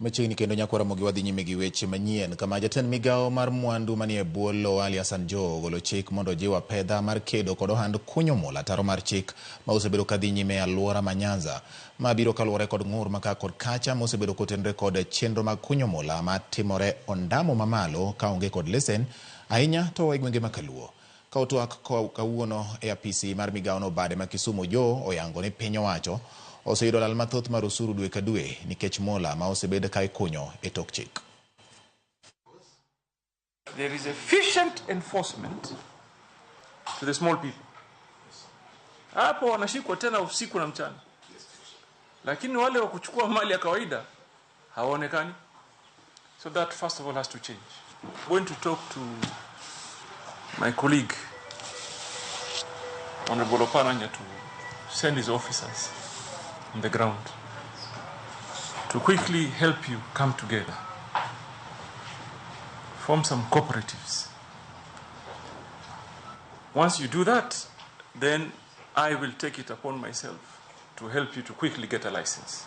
Machiegni kendo nyakwar Ramogi wadhi nyime gi weche manyien kama jatend migawo mar mwandu manie bwo lowo Ali Hassan Joho ogolo chik mondo ojiw apedha mar kedo kod ohand kunyo mula ataro mar chik ma osebedo kadhi nyime e alwora ma Nyanza. Ma biro kaluwore kod ng'ur ma ka kod kacha mosebedo kotenore kod chenro mag kunyo mula matimore ondamo mamalo kaonge kod lesen ahinya to e gwenge ma Kaluo. Ka otwak kawuono e apisi mar migawono bade ma Kisumu Joho oyango ni piny owacho oseyudo lal mathoth mar osuru dwe ka dwe nikech mula ma osebed ka ikunyo e tok chik. There is efficient enforcement to the small people. Hapo wanashikwa tena usiku na mchana, lakini wale wa kuchukua mali ya kawaida hawaonekani. So that first of all has to change. I'm going to talk to my colleague Honorable Oparanya to send his officers on the ground to quickly help you come together, form some cooperatives. Once you do that, then I will take it upon myself to help you to quickly get a license.